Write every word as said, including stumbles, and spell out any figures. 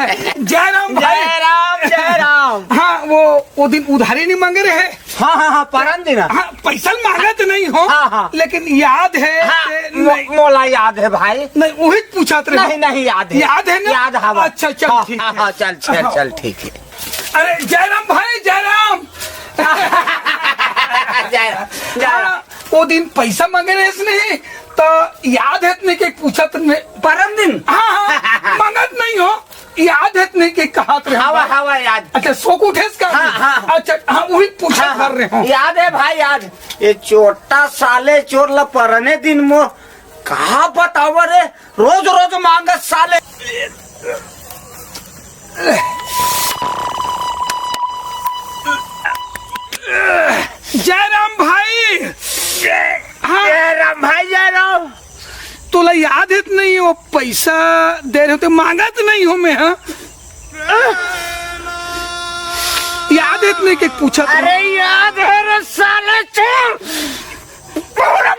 जय राम भाई। जय राम, जय राम। हाँ, वो, वो दिन उधारी नहीं मांगे रहे। हाँ, हाँ, हाँ, परन दिन। हाँ, पैसा मांगत नहीं हो, हाँ, हाँ। लेकिन याद है हाँ, कि मो-, नहीं? मोला याद है भाई। नहीं, वही पूछत रहे। नहीं, नहीं, याद है। याद है ना? याद हवा। अच्छा, चल, हाँ, ठीक हाँ, है। हाँ, चल, चल, हाँ। चल, ठीक है। अरे, जय राम भाई, जय राम। जय राम, जय राम। हाँ, वो दिन पैसा मांगे रहे इसने, तो याद है इतने के पूछत नहीं। परन दिन? हाँ, हाँ, मांगत नहीं हो। याद है नहीं के कहत रहे हवा, हवा याद। अच्छा, सोक उठेस का? हाँ, हाँ। अच्छा, हाँ, वही पूछा हाँ, कर रहे हो। याद है भाई, याद। ये चोट्टा साले चोर ला परने दिन मो का बतावा रे, रोज रोज मांगत साले। जय राम भाई। हाँ। जय राम भाई, जय राम। तोला याद है नहीं, वो पैसा दे रहे हो तो मांगत नहीं हो मैं, हाँ? याद है नहीं के पूछा था? अरे याद है रे साले चोर, पूरा